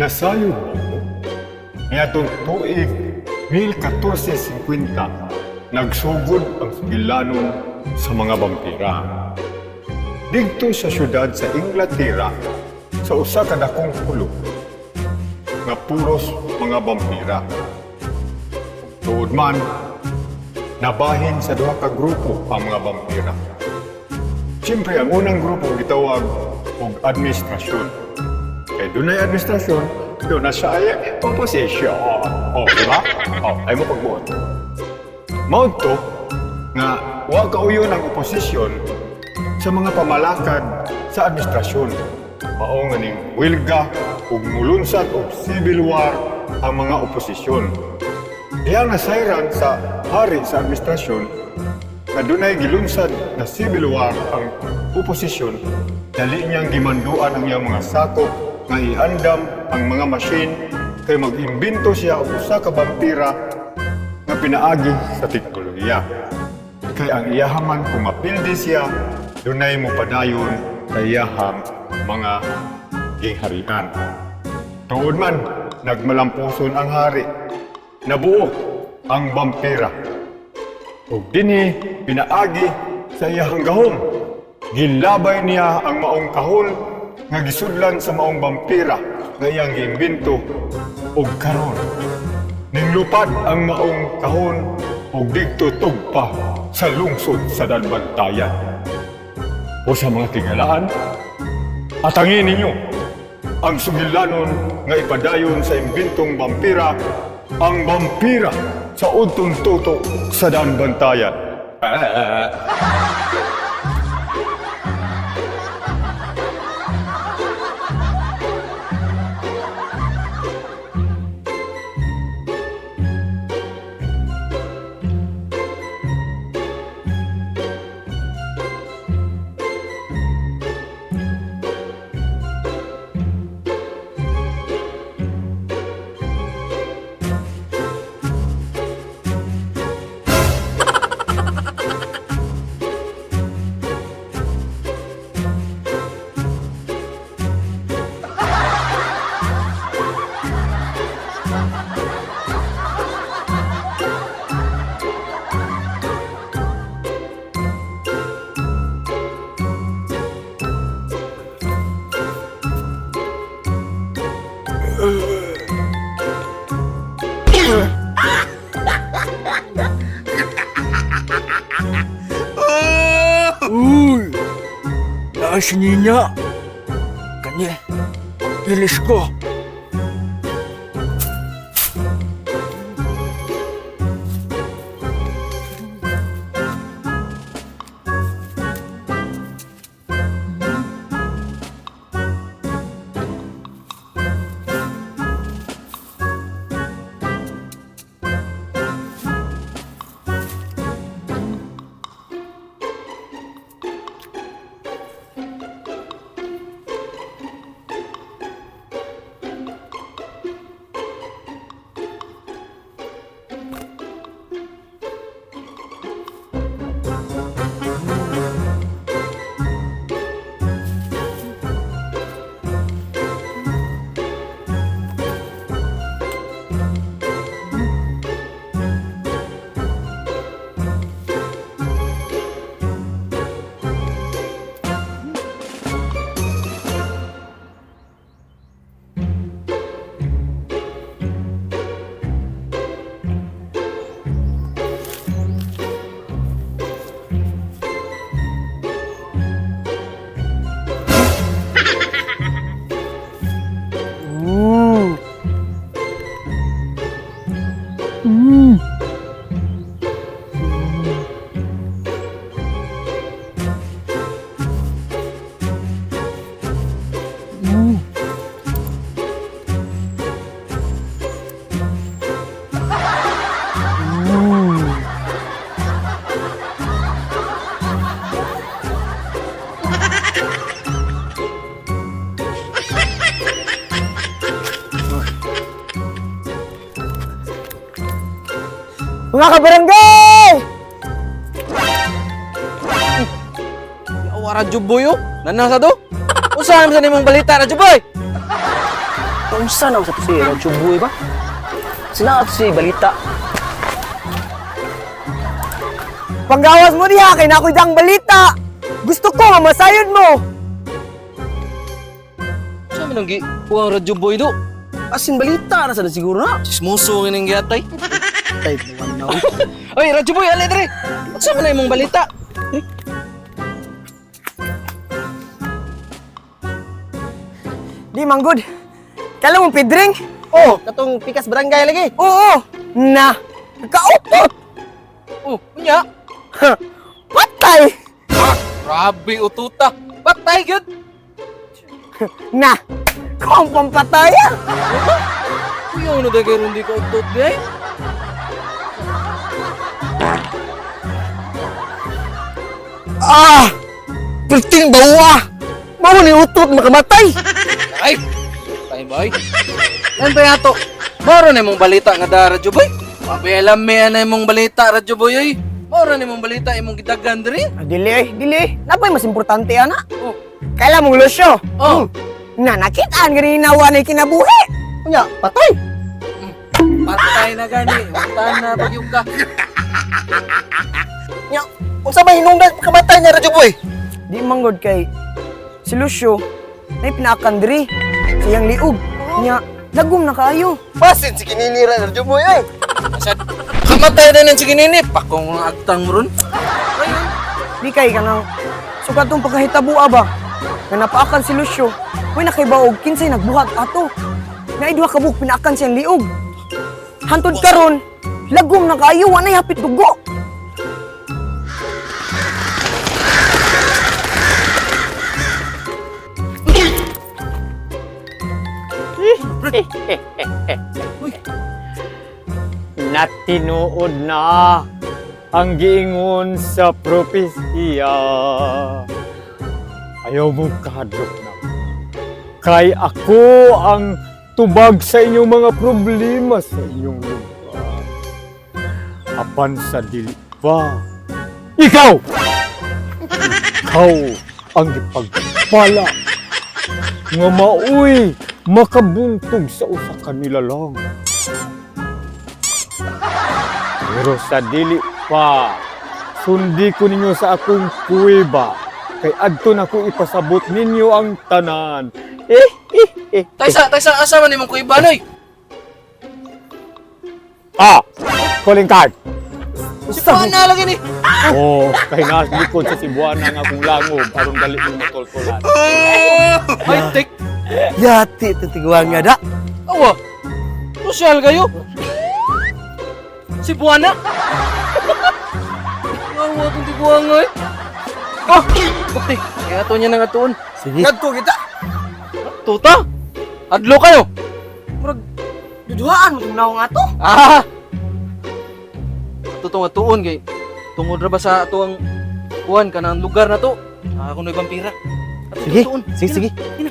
Nasayod ba mo? Niadtong tuig 1450, nagsugod ang sugilanon sa mga bampira. Didto sa syudad sa Inglaterra, sa usa ka dakong pulo, nga puros mga bampira. Tuod man, nabahin sa duha ka grupo ang mga bampira. Siyempre, ang unang grupo gitawag og administrasyon. Kay dunay administrasyon, doon na siya ay opposition. O, di ba? O, ay mo pagbuot. Mao to nga wa kauyon ang oposisyon sa mga pamalakad sa administrasyon. Mao nga ning wilga ug mulunsad og civil war ang mga oposisyon. Iyang nasayran sa hari sa administrasyon nga dunay gilunsad na civil war ang oposisyon, dali niyang gimanduan ang iyang mga sakop nga iandam ang mga machine kay mag-imbento siya og usa ka bampira nga pinaagi sa teknolohiya. Kay ang iyahaman kung mapildi siya, dunay mopadayon sa iyahang mga gingharian. Tuod man, nagmalampuson ang hari. Nabuo ang bampira. Ug dinhi pinaagi sa iyahang gahom. Gilabay niya ang maong kahon nga gisudlan sa maong bampira nga iyang giimbento ug karon ninglupad ang maong kahon ug didto tugpa sa lungsod sa Daanbantayan. O sa mga tigalaan, atangin ninyo ang sugilanon nga ipadayon sa imbentong bampira, ang bampira sa udtong tutok sa Daanbantayan. Ah. Uy! Taas niya! Kani, ilis ko! Ooh. Mm. Mm. Mm. Mga kabarangay! Yawa, Radyo Boy, oh. Nanasa to? Usahan sa nimong balita, Radyo Boy? Unsa na sa to si Radyo Boy ba? Sina ato si balita. Panggawas mo diha kay na ako'y dang balita. Gusto ko nga masayod mo. Sa man ang gi kuang Radyo Boy do? Asin balita na sa siguro na. Chismoso nga ning giatay. Tay buwan na. Oy, Radyo Boy, alay diri. Unsa man na imong balita? Di manggod. Kala mong pidring? Oh, katong pikas barangay lagi. Oo. Na. Kautot. Oh, unya. Patay. Grabe ututa. Patay gyud. Na. Kung pampatay. Kuya na dagay ron di ka utot di ay. Ah! Perting bawa! Mao ni utot makamatay. Ay. Tay boy. Yan ba yato? Moro na imong balita nga da Radyo Boy. Pabi alam me ana imong balita Radyo Boy oy. Moro na imong balita imong gidagan diri. Ah, dili eh, dili. Napay mas importante ana. Oh. Kaila mong Lucio. Oh. Na nakitaan gani nawa na kinabuhi. Unya, patay. Patay na gani. Untan na bagyog ka. Nya, unsa may hinungdan makamatay niya Radyo Boy? Di manggod kay si Lucio nay pinaakan diri sa iyang liog. Nya lagom na kaayo. Basin si kininira Radyo Boy ay. Asad. Kamatay na ng siginini. Pakong ang agtang mo ron. Di kay kanang sukat tong pagkahitabua ba nga napaakan si Lucio. Way nakaibaog kinsay nagbuhat ato. Naay duha ka buok pinaakan siyang liog. Hantod karon, lagom na kaayo wa nay hapit dugo. Natinuod na ang giingon sa propesiya. Ayaw mo kahadlok na. Kay ako ang tubag sa inyong mga problema sa inyong lugar. Apan sa dili pa. Ikaw! Ikaw ang gipagpala nga maoy makabuntog sa usa ka nilalang. Pero sa dili pa, sundi ko ninyo sa akong kuweba, kay adto na ko ipasabot ninyo ang tanan. Eh, eh, eh. Taysa, taysa, asa man imong kuiban oy? Ah! Calling card! Si Juana lagi ni. Oh, kay nas likod sa Cebuana nga akong langob aron dali mo matultulan. Ay, tek. Yati itong tiguan nga da. Awa. Sosyal kayo. Si Buana. Awa itong tiguan oy. Oh, bukti. Kaya to niya nang atuon. Sige. Ngadto kita. Tuta. Adlo kayo. Murag duduhaan mo tong nawong ato. Ah! Ato tong atuon kay tungod ra ba sa ato ang kuan kanang lugar na to. Ah, ako na vampira. Ato Sige, tuon. sige, sige. Ina.